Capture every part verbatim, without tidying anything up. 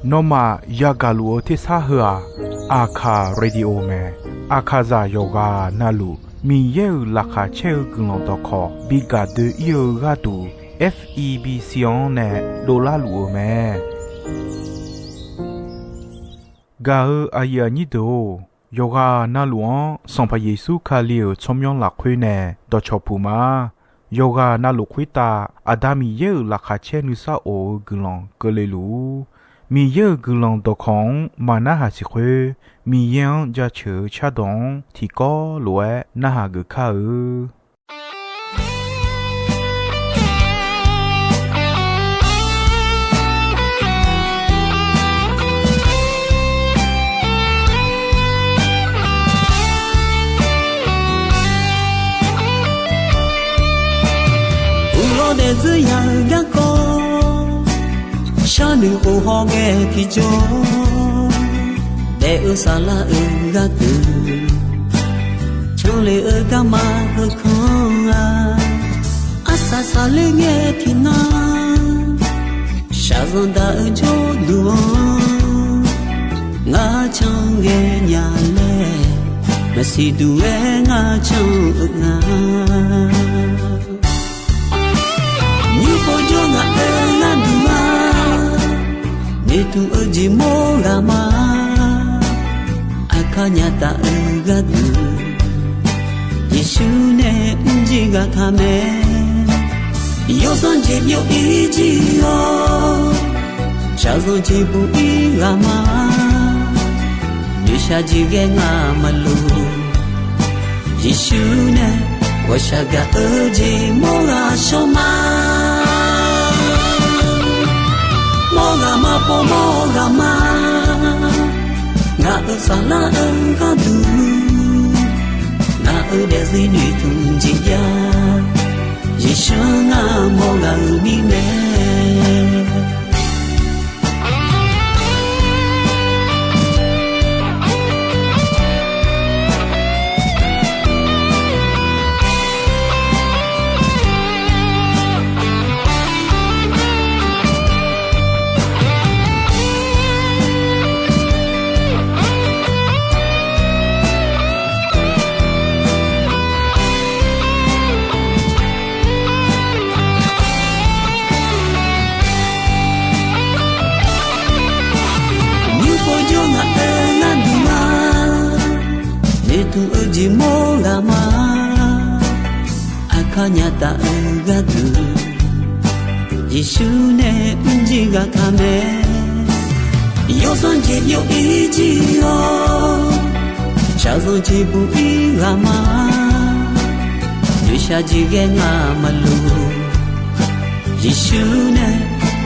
Nawmaf yagaq luf-eu tersar heu-aq, Aqkaq Radio mae. Aqkaqzaq yawqghaq navluf Miqyaer-euq laqkhaq caer-eu guiqlanq dawqkawq bi gaq doe-ir-eu gharduq, F E B C-anr nae dovlar luf-eu mae. Gaq-eu aqyuif aqnyir deuq-or, yawqghaq navluf-anr Sanqpaq Yeqsur Kali-euq tsawrmyanr lafkhoer nae dawqcawq puq ma. Yawqghaq navluf khoertav Aqda Miqyaer-euq laqkhaq caer nuisar of-eu guiqlanq keuvle luf-ur. Miqyaer-euq guiqlanq dawqkawq-anr maq narhaq siq khoer, Miqyaer-anr jaceuq-eu cardawq-anr tiqkawv lof-aer narhaq geuf kar-eu. Uqlawr daefzir ya-eu garkawv, sharnoeq of hawghae tiqjawr, daef-eu saflar-euq gharduq, canle-eu garma heukanr-a, arsaq saqler ngae tiqnan, shaqzanq daq-eu jawrduq-anr, ngar canghae nya laer, maqsiq duq-aer ngar can-eu nga. Nymr pov jawr ngaq-euq gharduq-a, noeqtmq-eu jeq mawr ghaq ma. Aqkar nya taf-eu gharduq, Yeqsur nae mrjir ghaq taq mae. Yawsanr jeq byov-ir jir-awr, shaqzanq jeq buq-ir ghaq ma. Noeqshaq jeq ghae ngamaf luf, Yeqsur nae ghawqshaq gaq-eu jeq mawr ghaq shawr ma. Mawr ghaq ma pov mawr ghaq ma. Ngaq-euq saflar-eu gharduq, ngaq-euq daefzir noeqtmq jeq jav, Yeqsur ngar mawr ghaq-euq mirnae. Nymr pov jawr ngaq-euq gharduq-a, noeqtmq-eu jeq mawr ghaq ma. Aqkar nya taf-eu gharduq, Yeqsur nae mrjir ghaq taq mae. Yawsanr jeq byov-ir jir-awr, shaqzanq jeq buq-ir ghaq ma. Noeqshaq jeq ghae ngamaf luf, Yeqsur nae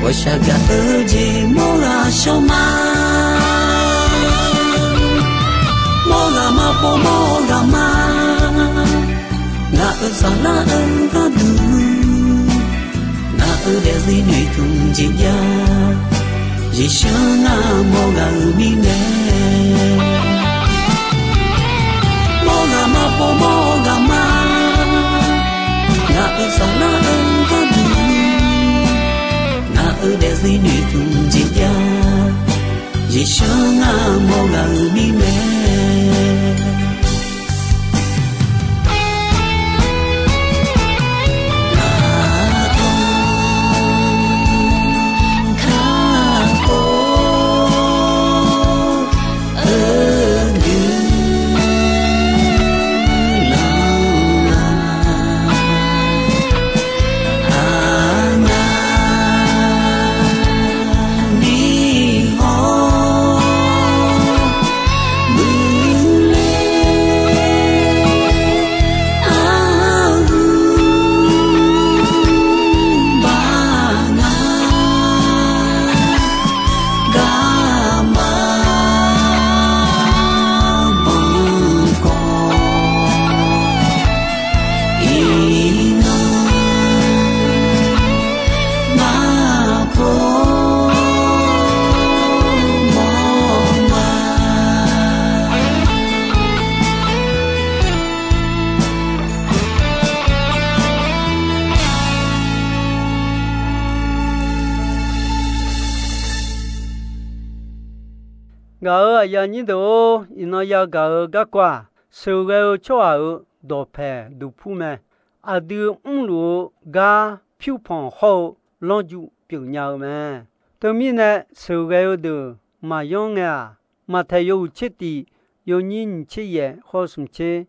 ghawqshaq gaq-eu jeq mawr ghaq shawr ma. Mawr ghaq ma pov mawr ghaq ma. Ngaq-euq saflar-eu gharduq, ngaq-euq daefzir noeqtmq jeq jav, Yeqsur ngar mawr ghaq-euq mirnae. Mawr ghaq ma pov mawr ghaq ma. Ngaq-euq saflar-eu gharduq, ngaq-euq daefzir noeqtmq jeq jav, Yeqsur ngar mawr ghaq-euq mirnae. Ngaq-euq aqyuif aqnyir deuq-or, iqnan yagaq-eu garkawv-aq, sheuqghae-eu tsawrhaq-euq dawqpaeq duqpur mae. Aqdui mrluf-eu gar pyurpanq hawr-eu lanrju pyeufnya-eu mae. Teumirnae, sheuqghae-eu deuq maqyanr ngae-aq, Maqtaeq yawhuiq tser tiq, yawnyir nyiq tser yaef hawr-eu smq tser,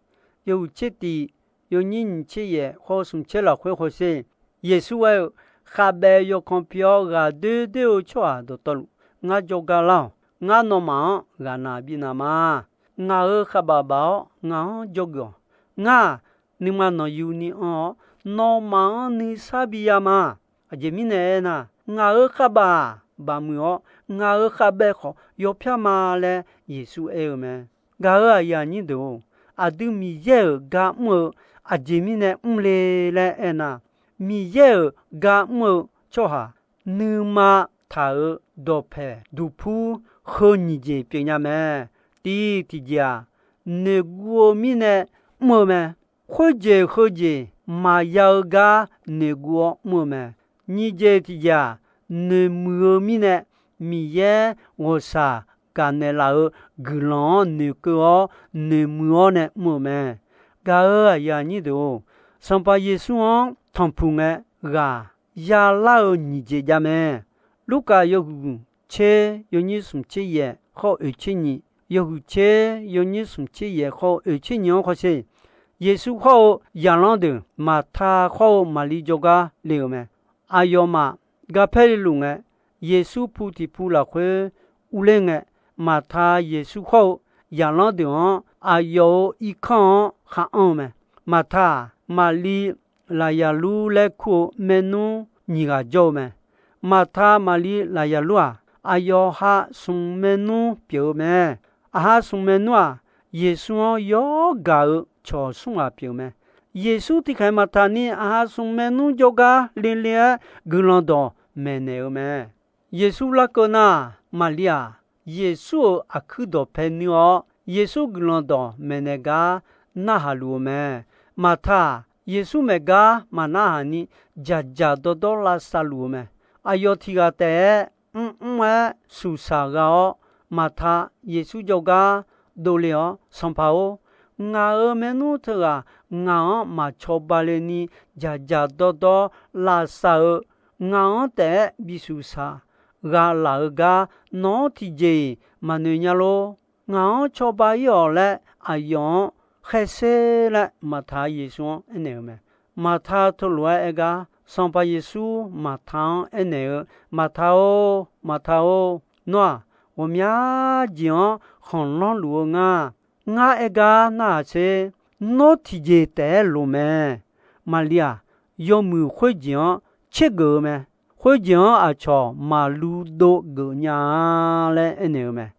yawhuiq tser tiq, yawnyir nyiq tser yaef hawr-eu smq tser lafkhoer hawsher. Yeqsur aer-eu, Khavbaev yawkanr pi-awr ghaq doer doer-eu tsawrhaq dawqtawvluf, ngar jawrgar lar-awq. Ngar nawmaf-anr ghaqnav bifnav ma. Ngaq-euq khavbaf baf-awr ngaq-anr dzawgeuf-awq. Ngar-aq, nuima nawqyuni anr-awr, nawmaf-anr nuisar biya ma. Aqjeq mirnae aernar, ngaq-euq khavbaf-aq bafmuiq-awr, ngaq-euq khavbaev khawf yawpyar ma laer Yeqsur aer-eu mae. Gaq-euq aqyuif aqnyir deuq-or, aqdui Miqyaer-euq gar mr-eu aqjeq mirnae mrle laer aernar, Miqyaer-euq gar mr-eu tsawrhaq nuima taq-euq dawqpaeq duqpur heu nyiq jeq pyeufnya mae. Tiq, tiqjeq-aq, noeqguv-eu mirnae mr-eu mae. Khoerjeq heujeq maqya-eu gar noeqguv-awr mr-eu mae. Nyiq jeq tiqjeq-aq, noeqmuiq-eu mirnae Miqyaer ghawqshaq gaqnaeq laf-euq guiqlanq-anr noeqkeuv-awr noeqmuiq-awr nae mr-eu mae. Gaq-euq aqyuif aqnyir deuq-or, Sanqpaq Yeqsur-anr tanqpuq ngae ghaq yalar-eu nyiq jeq jav mae. Lurkaf yawhuiq tser yawnyir smq tser yaef hawr-eu oeq tser nyiq, yawhuiq tser yawnyir smq tser yaef hawr-eu oeq tser nyiq-anr hawsher. Yeqsur hawr-eu zaqlanr deuq Maqta hawr-eu Maqlir jawrgar le-euq mae. Aqyawfmaf garpaer le luf ngae, Yeqsur pu tiq pu lafkhoer urler ngae, Maqta Yeqsur hawr-eu zaqlanr deuq-anr aqyawf-euq irkanr-anr khar anr-eu mae. Maqta-aq, Maqlir Laqzaqlur laer kur-eu maernmr nyiq ghaq jawr-eu mae. Maqta Maqlir Laqzaqlur-aq, aqyawf ha smq maernmr pyeuf-eu mae. Aqha smq maernmr-aq, Yeqsur-anr yawr gaq-eu cawq smr ghaq pyeuf-eu mae. Yeqsur tiqkhaeq Maqta ni aqha smq maernmr jawrgar le le-aer guiqlanq dawq maeqnaeq-eu mae. Yeqsur larkeuv nar, Maqlir-aq, Yeqsur-euq aqkuir dawqpae nuir-awr, Yeqsur guiqlanq dawq maeqnaeq gar narhaq luf-eu mae. Maqta-aq, Yeqsur maeq gar maqnarhaq ni dzaqdzaq dawrdawr lavsav luf-eu mae. Aqyawf tiq ghaq taef-aer mrmr-aer suqsaq gha-awr, Maqta Yeqsur jawrgar dovle-awr, Sanqpaq-or, ngaq-euq maernmr teughaq ngaq-anr maq cawba le ni dzaqdzaq dawrdawr lavsav-eu, ngaq-anr taef-aer bisuqsaq gha laf-eu gar nawq-anr tiqjeq-iq maqnoeq nya lor. Ngaq-anr cawba ir-awq laer aqyawf-anr khaerser laer Maqta Yeqsur-anr aernaeq-eu mae. Maqta teulof-aer aer gar, Sanqpaq Yeqsur Maqta-anr aernaeq-eu, Maqta-or, Maqta-or, nawr-aq, ghawqmya jeq-anr khanqlanr luf-eu nga. Ngar aer gar narhaq sher. Nawr tiqjeq taef-aer loq mae. Maqlir-aq, yawmuiq khoerjeq-anr tsergeuf-eu mae. Khoerjeq-anr aqcawq maqlu dov geuf nya-a laer aernaeq-eu mae.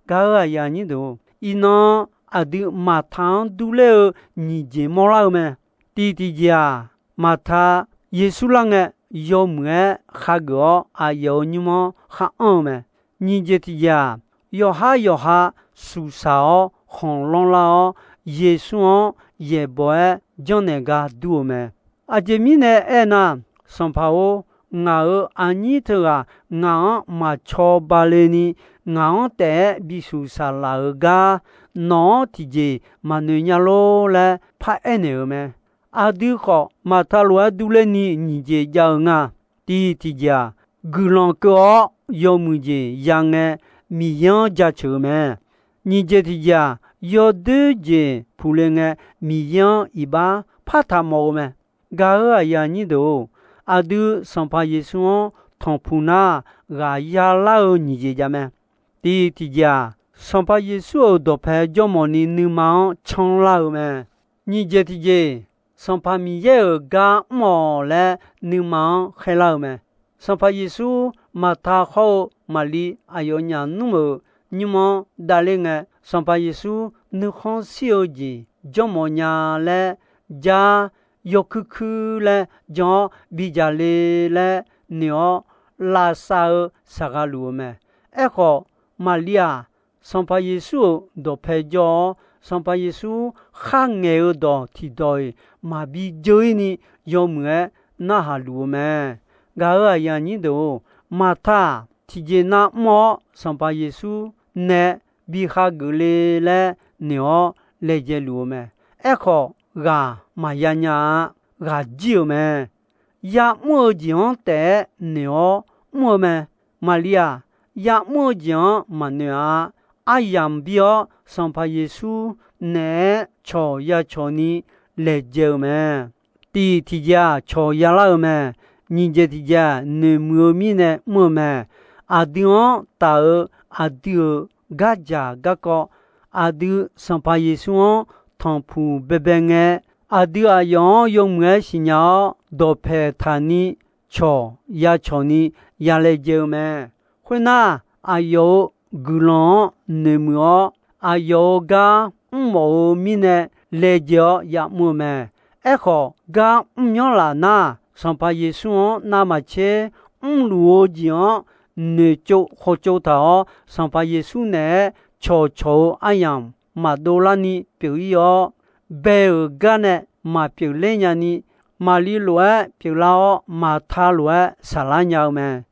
Gaq-euq aqyuif aqnyir deuq-or, iqnan aqdui Maqta-anr durler-eu nyiq jeq mawrlar-eu mae. Tiq tiqjeq-aq, Maqta Yeqsur lar ngae, yawmuiq-aer khageuf-awr aqyawf-euq nymr-anr khar anr-eu mae. Nyiq jeq tiqjeq-aq, yawqhar yawqha suqsaq-awr khanqlanr lar-awr, Yeqsur-anr yaeqbawq-aer janrnaeq gar dur-eu mae. Aqjeq mirnae aernar, Sanqpaq-or, ngaq-euq aqnyir teughaq ngaq-anr maq cawba le ni, ngaq-anr taef-aer bisuqsaq laf-euq gar nawq-anr tiqjeq maqnoeq nya lor laer paraer naeq-euq mae. Aqdui khawf, Maqta lof-aer durler ni nyiq jeq jav-eu nga. Tiq tiqjeq-aq, guiqlanq keuv-awr yawmuiq jeq ya ngae, Miqyaer-anr jaceuq-eu mae. Nyiq jeq tiqjeq-aq, yawdoer jeq puqle ngae, Miqyaer-anr iqbax partaq mawf-eu mae. Gaq-euq aqyuif aqnyir deuq-or, aqdui Sanqpaq Yeqsur-anr tanqpuq nar, ghaq yalar-eu nyiq jeq jav mae. Tiq tiqjeq-aq, Sanqpaq Yeqsur-euq dawqpae jawrmawf ni nuima-anr canlar-eu mae. Nyiq jeq tiqjeq, Sanqpaq Miqyaer-euq gar mr-awq laer nuima-anr khaerlar-eu mae. Sanqpaq Yeqsur Maqta hawr-eu Maqlir aqyawfnyaf nmr-euq nymr-anr davler ngae, Sanqpaq Yeqsur nuikhanr shir-eu jeq janrmawf nya laer jar, yawkuir kuir laer jan-awr bidzaq le laer noeq-awr lavsav-eu saqgha luf-eu mae. Aerkhawf, Maqlir-aq, Sanqpaq Yeqsur-euq dawqpae jawr-awr, Sanqpaq Yeqsur kharngaeq-eu dawq tiqdawq-iq maqbi dzeur-ir ni yawmuiq-aer narhaq luf-eu mae. Gaq-euq aqyuif aqnyir deuq-or, Maqta-aq, tiqjeq nav mr-awr Sanqpaq Yeqsur nae bi hageuf le laer noeq-awr laejae luf-eu mae. Aerkhawf, ghaq maqya nya-a. Ghaq jir-euq mae. Ya'mr-eu jeq-anr taef-aer noeq-awr mr-eu mae. Maqli-aq, ya'mr-eu jeq-anr maqnoeq-a. Aryamq bir-awr, Sanqpaq Yeqsur naeq-aer cawq ya cawq ni laejae-eu mae. Tiq tiqjeq-aq, cawq ya lar-eu mae. Nyiq jeq tiqjeq-aq, noeqmuiq-eu mirnae mr-eu mae. Aqdui-anr taf-eu aqdui-euq gardzaq garkawv, aqdui Sanqpaq Yeqsur-anr tanqpuq baebae ngae, aqdui aqyawf-anr yawmuiq-aer siqnya-awr dawqpaeq taq ni cawq ya cawq ni ya laejae-eu mae. Khoernar, aqyawf-euq guiqlanq-anr noeqmuiq-awr, aqyawf-euq gar mrmawf-eu mirnae laejae-awr ya'mr-eu mae. Aerkhawf, gar mrmyanr laf nar, Sanqpaq Yeqsur-anr navmaqtser mrluf-eu jeq-anr noeqtsov khawtsov taq-awr, Sanqpaq Yeqsur naeq-aer cawqcawq-eu aryamq maqdov larni pyeuf ir-awr, bae-euq gar nae maqpyeuf ler nyani, Maqli lof-aer pyeuflar-awr, Maqta lof-aer saflar nya-eu mae.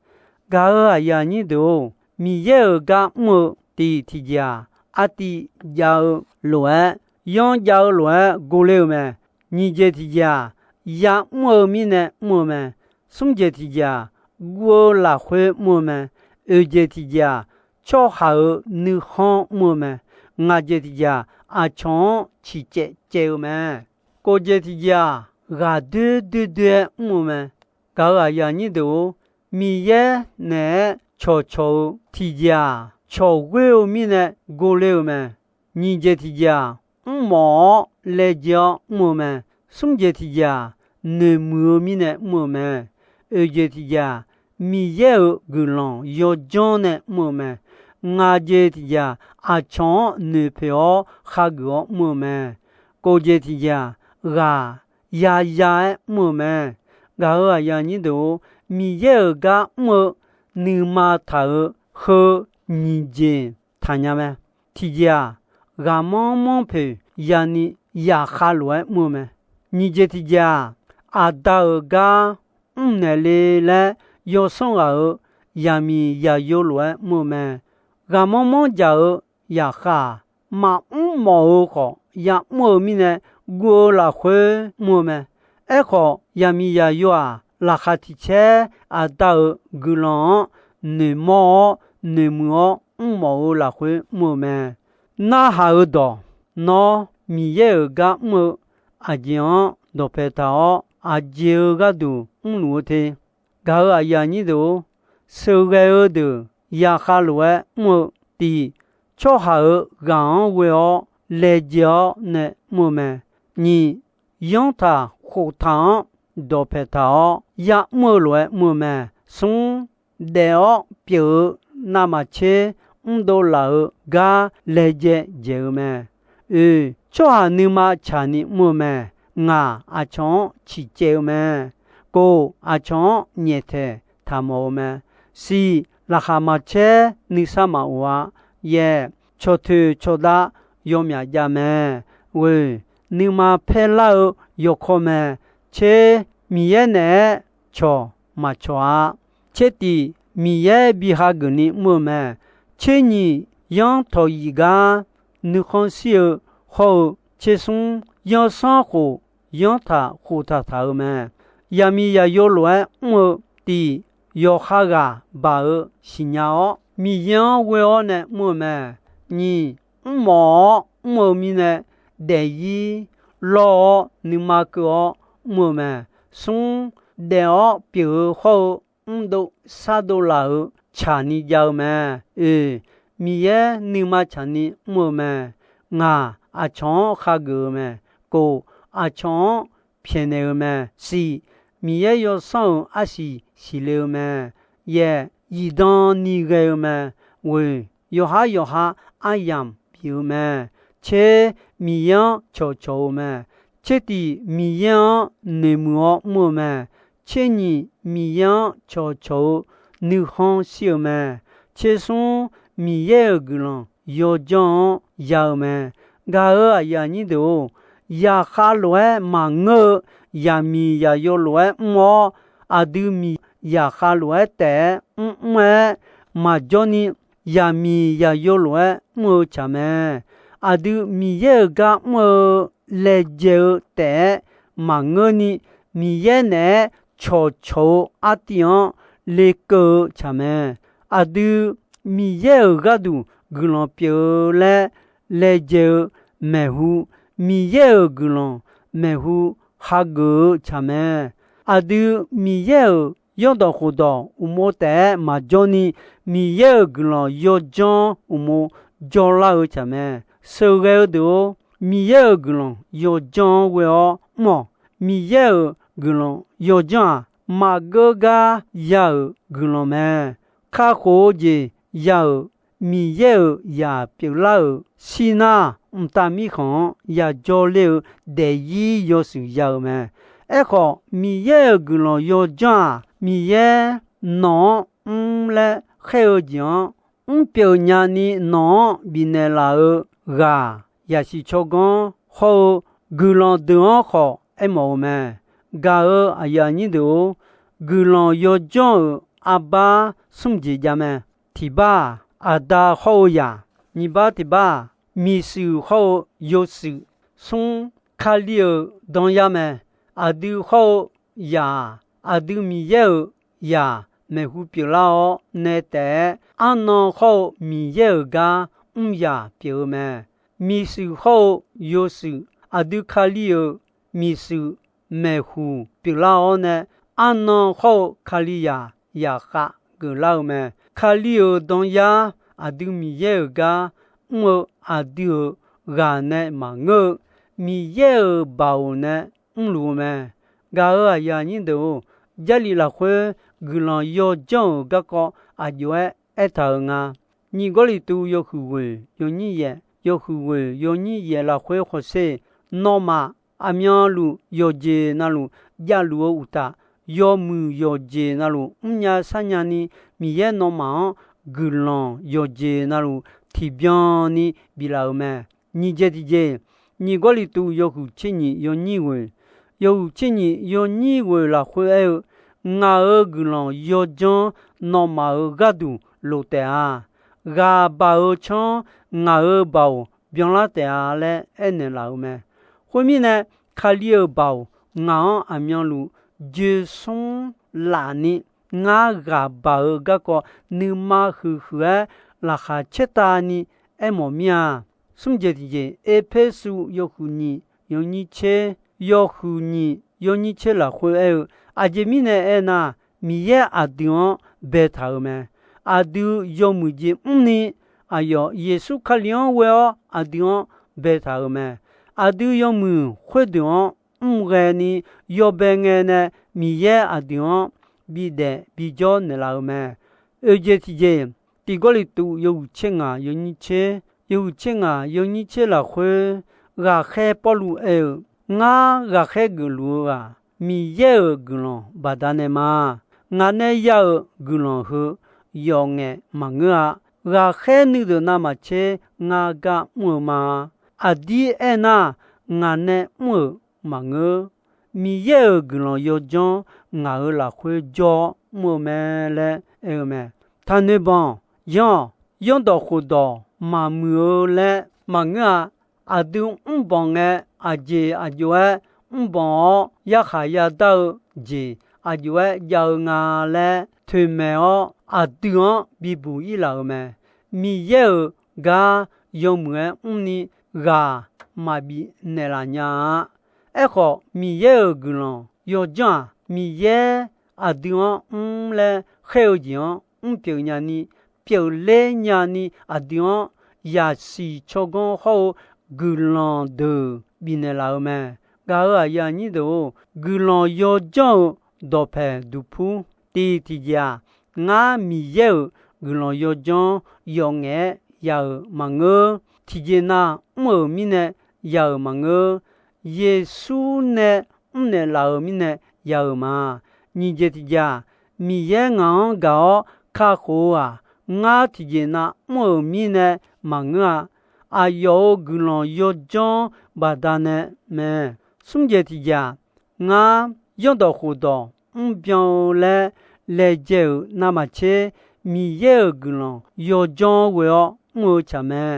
Gaq-euq aqyuif aqnyir deuq-or, Miqyaer-euq gar mr-eu tiq tiqjeq-aq, artiv jav-eu lof-aer, yanr jav-eu lof-aer gor ler-eu mae. Nyiq jeq tiqjeq-aq, ya'mr-eu mirnae mr-eu mae. Smr jeq tiqjeq-aq, guv-eu lafkhoer mr-eu mae. Oeq jeq tiqjeq-aq, tsawrhaq-euq nuikhanr mr-eu mae. Ngaq jeq tiqjeq-aq, aqcawq-anr ciqcaev caev-eu mae. Kof jeq tiqjeq-aq, ghaqdoer doer doer-aer mr-eu mae. Gaq-euq aqyuif aqnyir deuq-or, Miqyaer naeq-aer cawqcawq-eu tiqjeq-aq, cawq ghoer-eu mirnae gor ler-eu mae. Nyiq jeq tiqjeq-aq, mrmawf-awr laejae-awr mr-eu mae. Smr jeq tiqjeq-aq, noeqmuiq-eu mirnae mr-eu mae. Oeq jeq tiqjeq-aq, Miqyaer-euq guiqlanq yawdzanr nae mr-eu mae. Ngaq jeq tiqjeq-aq, aqcawq-anr noeqpoeq-awr khageuf-awr mr-eu mae. Kof jeq tiqjeq-aq, ghaq yaya-aer mr-eu mae. Gaq-euq aqyuif aqnyir deuq-or, Miqyaer-euq gar mr-eu nuima taq-euq heu nyiq jeq taqnya mae. Tiqjeq-aq, ghaqmanr manr poeq yani yaqkhav lof-aer mr-eu mae. Nyiq jeq tiqjeq-aq, Aqda-euq gar mrnaeq le laer yawsanr ghaq-euq yaqmiq yaqyo lof-aer mr-eu mae. Ghaqmanr manr jaq-eu yaqkhav-aq, maqmr mawf-eu khawf ya'mr-eu mirnae guv-eu lafkhoer mr-eu mae. Aerkhawf, yaqmiq yaqyo-aq, laqkhaq tiq caer Aqda-euq guiqlanq-anr noeqmawr-awr noeqmuiq-awr mrmawf-eu lafkhoer mr-eu mae. Narhaq-eu dawq, nawr Miqyaer-euq gar mr-eu aqjeq-anr dawqpae taq-awr, aqjeq-eu gharduq mrluf-eu te. Gaq-euq aqyuif aqnyir deuq-or, sheuqghae-eu deuq yaqkhav lof-aer mr-eu tiq, tsawrhaq-euq ghaq-anr ghoe-awr laejae-awr nae mr-eu mae. Nyiq, yanrtaq khoftaq-anr dawqpae taq-awr ya'mr-eu lof-aer mr-eu mae. Smr, daef-awr pyeuf-eu navmaqtser mrdov laf-eu gar laejae dzaeq-eu mae. Oeq, tsawrhaq nuima tsaqni mr-eu mae. Ngaq, aqcawq-anr ciqcaev-eu mae. Kof, aqcawq-anr nyaeftaeq taqmawf-eu mae. Siq, laqkhaq maqcaer nuisar maqof-a. Yaeq, cawqtoeq cawqdav yawmyaf jav mae. Ghoeq, nuima paerlar-eu yawkawr mae. Tser, Miqyaer naeq-aer cawq maqcawq-a. Tser tiq, Miqyaer bi hageuf ni mr-eu mae. Tser nyiq, yanr tawq yif gar nuikhanr shir-eu hawr-eu. Tser smr, yawsanr khof yanrtaq khoftaq taq-eu mae. Yaqmiq yaqyo lof-aer mr-eu tiq, yawqha ghaq baq-eu siqnya-awr Miqyaer-anr ghoe-awr nae mr-eu mae. Nyiq, mrmawf-awr mr-eu mirnae daefzir lawr-awr nuima keuv-awr mr-eu mae. Smr, daef-awr pyeuf-eu hawr-eu mrdov shardov laf-euq tsaqni jav-eu mae. Oeq, Miqyaer nuima tsaqni mr-eu mae. Ngaq, aqcawq-anr khageuf-eu mae. Kof, aqcawq-anr pyaeqnaeq-eu mae. Siq, Miqyaer yawsanr-euq arsiq siqle-eu mae. Yaeq, zifdan ni ghae-eu mae. Ghoeq, yawqhar yawqha aryamq bif-eu mae. Tser, Miqyaer-anr cawqcawq-eu mae. Tser tiq, Miqyaer-anr noeqmuiq-awr mr-eu mae. Tser nyiq, Miqyaer-anr cawqcawq-eu nuikhanr shir-eu mae. Tser smr, Miqyaer-euq guiqlanq yawdzanr-anr ya-eu mae. Gaq-euq aqyuif aqnyir deuq-or, yaqkhav lof-aer maqngeur-eu, yaqmiq yaqyo lof-aer mr-awr, aqdui miq yaqkhav lof-aer taef-aer mrmr-aer maqjawr ni yaqmiq yaqyo lof-aer mr-eu tsaq mae. Aqdui Miqyaer-euq gar mr-eu laejae-eu taef-aer maqngeurni, Miqyaer naeq-aer cawqcawq-eu artiv-anr lekeuv-eu tsaq mae. Aqdui Miqyaer-euq gharduq guiqlanq pyeuf-eu laer laejae-eu maeqhu, Miqyaer-euq guiqlanq maeqhu hageuf-eu tsaq mae. Aqdui Miqyaer-euq yaerdawq khofdawq uqmov taef-aer maqjawrni, Miqyaer-euq guiqlanq yawdzanr uqmov jawrlar-eu tsaq mae. Sheuqghae-eu deuq-or, Miqyaer-euq guiqlanq yawdzanr-anr ghoe-awr mr-awq. Miqyaer-euq guiqlanq yawdzanr-aq, maqgeur gar ya-euq guiqlanq mae. Kakhof-eu jeq ya-euq Miqyaer-euq zaq pyeuflar-euq shir nar, mqtav mirkhanq-anr yajawr ler-eu daefzir yawshuif ya-euq mae. Aerkhawf, Miqyaer-euq guiqlanq yawdzanr-aq, Miqyaer nawq-anr mr laer khaer-eu jeq-anr mrpyeuf nyani nawq-anr bifnaeq laf-eu ghaq, yaqsiq tsawrganr hawr-eu guiqlanq deuq-anr khawf aermawf-eu mae. Gaq-euq aqyuif aqnyir deuq-or, guiqlanq yawdzanr-euq arbar smr jeq jav mae. Tiq bar-aq, aqda hawr-eu yaq. Nyiq bar tiq bar-aq, miqshuif hawr-eu yawshuif. Smr, Kali-euq danyar mae. Aqdui hawr-eu yaq-aq, aqdui Miqyaer-euq zaq maeqhu pyeuflar-awr nae taef-aer, arnan hawr-eu Miqyaer-euq gar mr yaq pyeuf-eu mae. Miqshuif hawr-eu yawshuif, aqdui Kali-euq miqshuif maeqhu pyeuflar-awr nae, arnan hawr-eu Kalizaq zaqkhav geuflar-eu mae. Kali-euq danyar aqdui Miqyaer-euq gar mr-eu aqdui-euq ghaq nae maqngeur-eu, Miqyaer-euq baoq nae mrluf-eu mae. Gaq-euq aqyuif aqnyir deuq-or, Jarlif lafkhoer guiqlanq yawdzanr-euq garkawv aqjox-aer aertaq-euq nga. Nyiq Gawrliqtu yawhuiq ghoeq yawnyir yaef, yawhuiq ghoeq yawnyir yaef lafkhoer hawsher, nawmaf aqmyanluf yawqjeq navluf javluf-eu uqtaf, yawmuiq yawqjeq navluf mrnya sharnya ni, Miqyaer nawmaf-anr guiqlanq yawqjeq navluf tiqbyan ni biflaf-euq mae. Nyiq jeq tiqjeq, Nyiq Gawrliqtu yawhuiq tser nyiq yawnyir ghoeq, yawhuiq tser nyiq yawnyir ghoeq lafkhoer aer-eu, Ngaq-euq guiqlanq yawdzanr nawmaf-euq gharduq loq taef-a. Ghaq baq-eu tsanr ngaq-euq baoq byanlar taef-a laer aernaeq laf-euq mae. Khoermirnae, Kali-euq baoq ngaq-anr aqmyanluf joersmr laf ni, ngar ghaq baq-eu garkawv nuima huiqhuiq-aer laqkhaq caertav ni aermawf mir-a. Smr jeq tiqjeq, Erpersu yawhuiq nyiq yawnyir tser, yawhuiq nyiq yawnyir tser lafkhoer aer-eu, aqjeq mirnae aernar, Miqyaer aqdui-anr baetaq-euq mae. Aqdui yawmuiq jeq mrni, aqyawf Yeqsur Kali-anr ghoe-awr aqdui-anr baetaq-euq mae. Aqdui yawmuiq khoerdeuq-anr mr ghaeni yawbae ngae nae, Miqyaer aqdui-anr bidaef bijawr naeqlaf-euq mae. Oeq jeq tiqjeq, Tiq Gawrliqtu yawhuiq tser ngaq yawnyir tser, yawhuiq tser ngaq yawnyir tser lafkhoer, ghaqkhaer Pawrluv aer-eu, Ngar ghaqkhaer geufluf-eu-aq, Miqyaer-euq guiqlanq baqdanae ma. Ngaq nae ya-euq guiqlanq heu yawf ngaef maqngeur-a. Ghaqkhaer nuideuq navmaqtser ngar gar mr-eu ma. Aqdir aernar, ngaq nae mr-euq maqngeur. Miqyaer-euq guiqlanq yawdzanr ngaq-euq lafkhoer jawr-awr mr-eu mae laer aer-eu mae. Taqnoeq banq, yanr-awq, yanrdawq khofdawq maqmuiq-eu laer maqngeur-a. Aqdui mrbanq ngae, aqjeq aqjox-aer mrbanq-awr yarkhaq yadar-eu jeq aqjox-aer jav-eu nga laer toeqmaeq-awr, aqdui-anr bibuq ir laf-euq mae. Miqyaer-euq gar yawmuiq-aer mrni ghaq maqbif naeqlaf nya-a. Aerkhawf, Miqyaer-euq guiqlanq yawdzanr-aq, Miqyaer aqdui-anr mr laer khaer-eu jeq-anr mrpyeuf nyani, pyeufler nyani, aqdui-anr yaqsiq tsawrganr hawr-eu guiqlanq deuq bifnaeq laf-eu mae. Gaq-euq aqyuif aqnyir deuq-or, guiqlanq yawdzanr-eu dawqpaeq duqpur tiq tiqjeq-aq, ngar Miqyaer-euq guiqlanq yawdzanr yawf ngaef-aer ya-euq maqngeur. Tiqjeq nav mr-euq mirnae ya-euq maqngeur. Yeqsur nae mrnaeq laf-euq mirnae ya-euq ma. Nyiq jeq tiqjeq-aq, Miqyaer ngaq-anr gaq-awr kakhof-eu-aq, ngar tiqjeq nav mr-euq mirnae maqngeur-a. Aqyawf-euq guiqlanq yawdzanr baqdanae mae. Smr jeq tiqjeq-aq, ngar yanrdawq khofdawq mrbyan-eu laer laejae-euq navmaqtser Miqyaer-euq guiqlanq yawdzanr ghoe-awr mr-eu tsaq mae.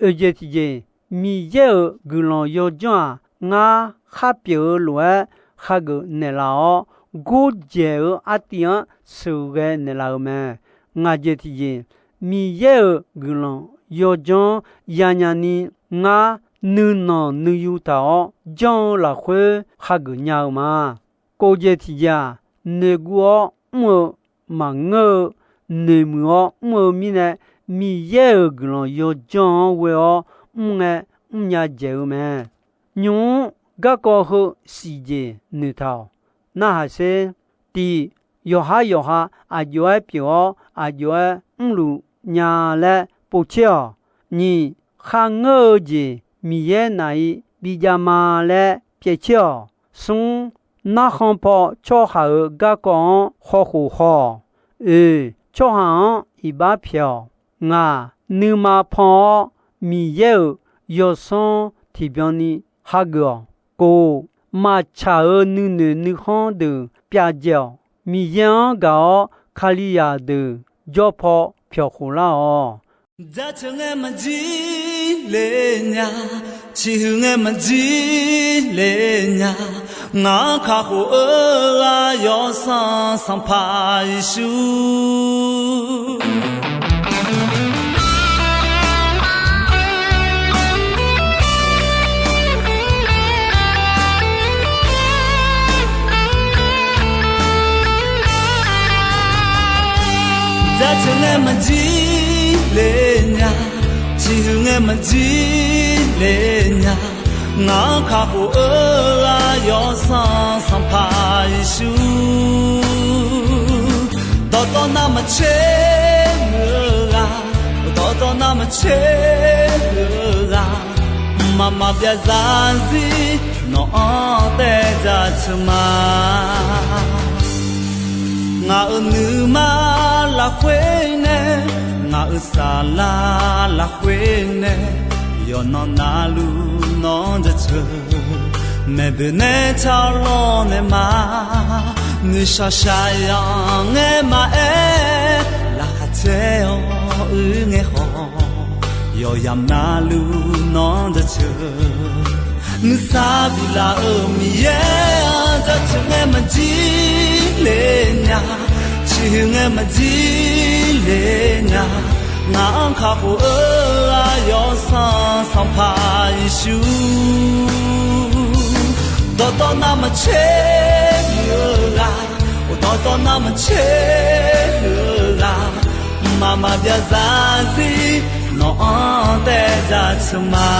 Oeqjeq tiqjeq, Miqyaer-euq guiqlanq yawdzanr-aq, ngar khar pyeuf-eu lof-aer hageuf naeqlaf-awr, gordzaeq-eu artiv-anr sheuqghae naeqlaf-euq mae. Ngaq jeq tiqjeq, Miqyaer-euq guiqlanq yawdzanr yanya ni, ngar nuinanq nuiyu taq-awr janr-eu lafkhoer hageuf nya-eu ma. Kov jeq tiqjeq-aq, noeqguv-awr mr-eu maqngeur-eu, noeqmuiq-awr mr-eu mirnae, Miqyaer-euq guiqlanq yawdzanr-anr ghoe-awr mr ngae, mrnya dzaeq-eu mae. Nymq-mr garkawv heu siqjeq noeqtaq-awq. Narhaq sher. Tiq, yawqhar yawqha aqjox-aer pyeuf-awr aqjox-aer mrluf nya laer povtser-awq. Nyiq, kharngeur-eu jeq Miqyaer naf-iq bijav ma laer pyaev tser-awq. Smr, narkhan paw tsawrhaq-euq garkawv-anr hawkhof haw-awq. Oeq, tsawrhaq-anr iqbax pyaeq-awq. Ngaq, nuima pan-awr Miqyaer-euq yawsanr tiqbyan ni hageuf-awq. Kov, maqtsaq-euq nuinoeq nuikhanr deuq pyavdzaeq-awq. Miqyaer-anr gaq-awr Kalizaq deuq jawr paw pyawqkhof lar-awq. Jaceuq ngae maqjir le nya, ciqhuiq ngae maqjir le nya, ngaq-anr kakhof-eu ghaq Yawsanr Sanqpaq Yeqsur. Jaceuq ngae maqjir le nya, ciqhuiq ngae maqjir le nya, ngaq-anr kakhof-eu ghaq Yawsanr Sanqpaq Yeqsur. Dawqtawv navmaqtser muiq-eu ghaq, dawqtawv navmaqtser muiq-eu ghaq, mqmaq maqbyav zarzir nawq-anr taev jaceuq ma. Ngaq-euq nuima lafkhoer nae, ngaq-euq saflar lafkhoer nae, yawqnan navluf nawq-anr jaceuq. Maeqboeq nae taq-awr lawrnaeq ma. Nuishaq shaqyanq ngae maqaer, laqkhaq caer-awr uir ngae khawf, yawqyamq navluf nawq-anr jaceuq. Nuisar biflaf-euq Miqyaer-anr jaceuq ngae maqjir le nya, ciqhuiq ngae maqjir le nya, ngaq-anr kakhof-eu ghaq Yawsanr Sanqpaq Yeqsur. Dawqtawv navmaqtser muiq-eu ghaq, dawqtawv navmaqtser muiq-eu ghaq, mqmaq maqbyav zarzir nawq-anr taev jaceuq ma.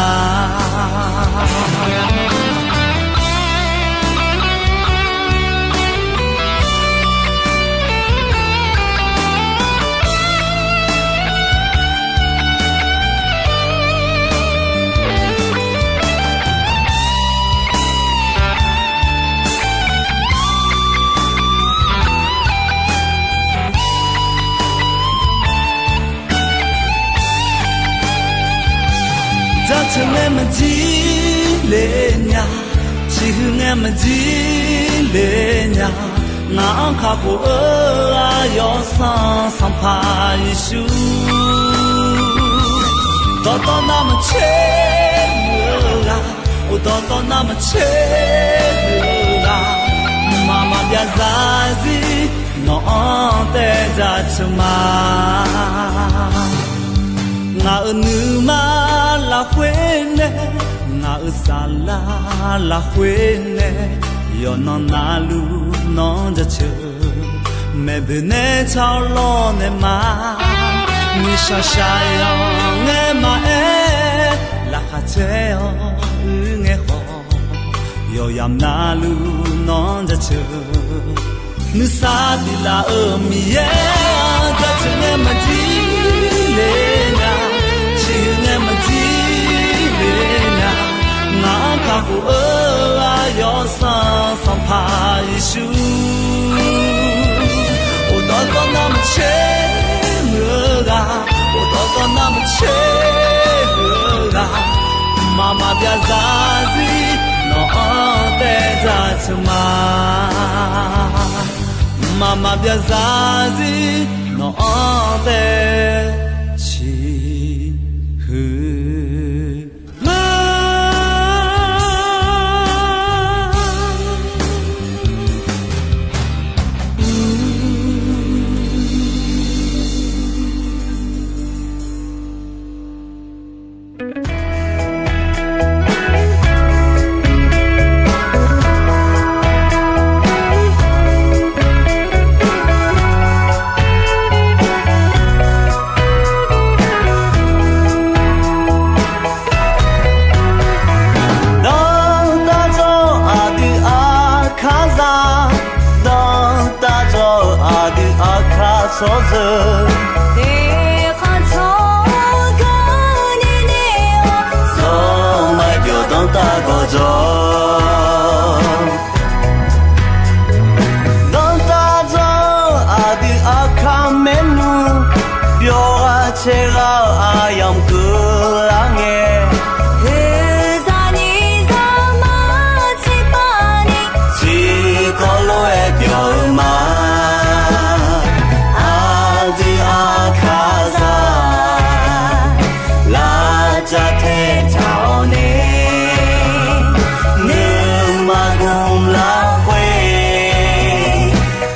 Jaceuq ngae maqjir le nya, ciqhuiq ngae maqjir le nya, ngaq-anr kakhof-eu ghaq Yawsanr Sanqpaq Yeqsur. Dawqtawv navmaqtser muiq-eu ghaq, dawqtawv navmaqtser muiq-eu ghaq, mqmaq maqbyav zarzir nawq-anr taev jaceuq ma. Ngaq-euq nuima lafkhoer nae, ngaq-euq saflar lafkhoer nae, yawqnan navluf nawq-anr jaceuq. Maeqboeq nae taq-awr lawrnaeq ma. Nuishaq shaqyanq ngae maqaer, laqkhaq caer-awr uir ngae khawf, yawqyamq navluf nawq-anr jaceuq. Nuisar biflaf-euq Miqyaer-anr jaceuq ngae maqjir le nya, ciqhuiq ngae maqjir le nya, ngaq-anr kakhof-eu ghaq Yawsanr Sanqpaq Yeqsur. Dawqtawv navmaqtser muiq-eu ghaq, dawqtawv navmaqtser muiq-eu ghaq, mqmaq maqbyav zarzir nawq-anr taev jaceuq ma. Mqmaq maqbyav zarzir nawq-anr tsawrjeuq, eqkhanq tsawrganq ni nae-awr, zawr maqbyawq danrtav gawqjawq. Danrtav dzawr-eu aqdui aqkar maernmr, byawq ghaq caev ghaq-eu aryamq keuvlar ngae, oeqzaq nyiq zaqmar tiqpav ni, tiqkawv lof-aer byawq-eu ma. Aqdui aqkar zaq, lavcav tae taq-awr nae, nuima gmq lafkhoer,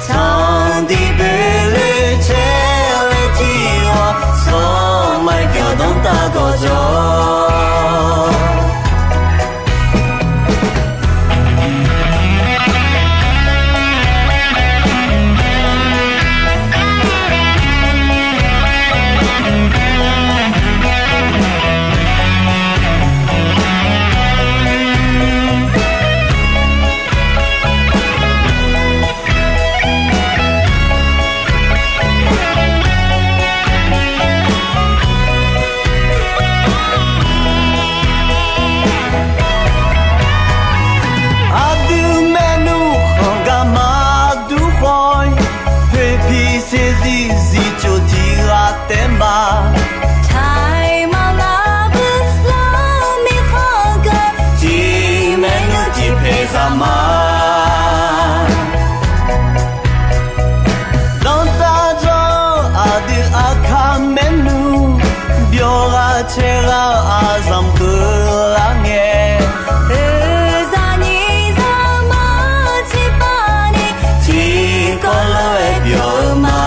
tanqdiq boeqloe caer laer jir-awr, zawr maqbyawq danrtav gawqjawq. Aqdui maernmr khanq garma dur khawf-ir, poeqpiq saeqzir zifcof tiq ghaq taef ma. Taiq maqnga bui lar mirkhanq gaq, tiq maernmr tiq paeq zaq ma. Danrtav dzawr-eu aqdui aqkar maernmr, byawq ghaq caev ghaq-eu aqzanq keuvlar ngae, oeqzaq nyiq zaqmar tiqpav ni, tiqkawv lof-aer byawq-eu ma.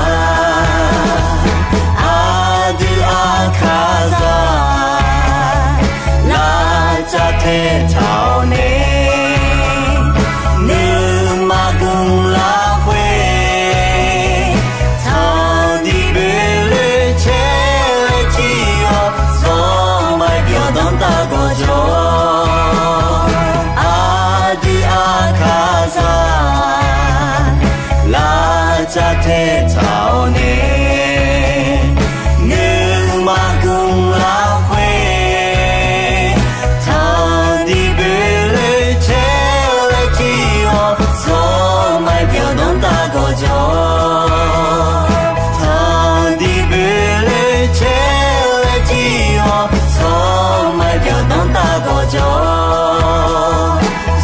Aqdui aqkar zaq, lavcav tae taq-awr nae, nuima gmq lafkhoer, tanqdiq boeqloe caer laer jir-awr, zawr maqbyawq danrtav gawqjawq. Aqdui aqkar zaq, lavcav tae taq-awr nae, nuima gmq lafkhoer, tanqdiq boeqloe caer laer jir-awr, zawr maqbyawq danrtav gawqjawq. Tanqdiq boeqloe caer laer jir-awr, zawr maqbyawq danrtav gawqjawq.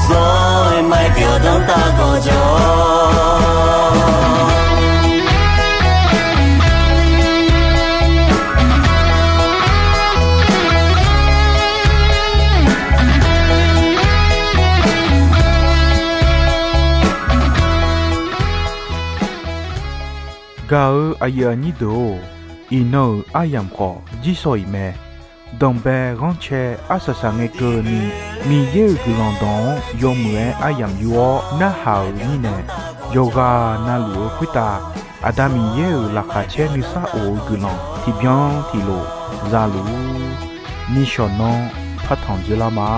Zawr maqbyawq danrtav gawqjawq. Gaq-eu aqyuif aqnyir deuq-or, iqnan-euq aryamq khawf jir sawq-iq mae. Danqbae ghanrcae arsaq saq ngae keuvni, Miqyaer-euq guiqlanq dawq-anr yawmuiq-aer aryamq yur-awr narhaq-euq mirnae, yawqghaq navluf-eu khoertav Aqda Miqyaer-euq laqkhaq caer nuisar of-eu guiqlanq tiqbyan tiqlof za luf-ur. Nishawq nanr partanq dzoerlar ma.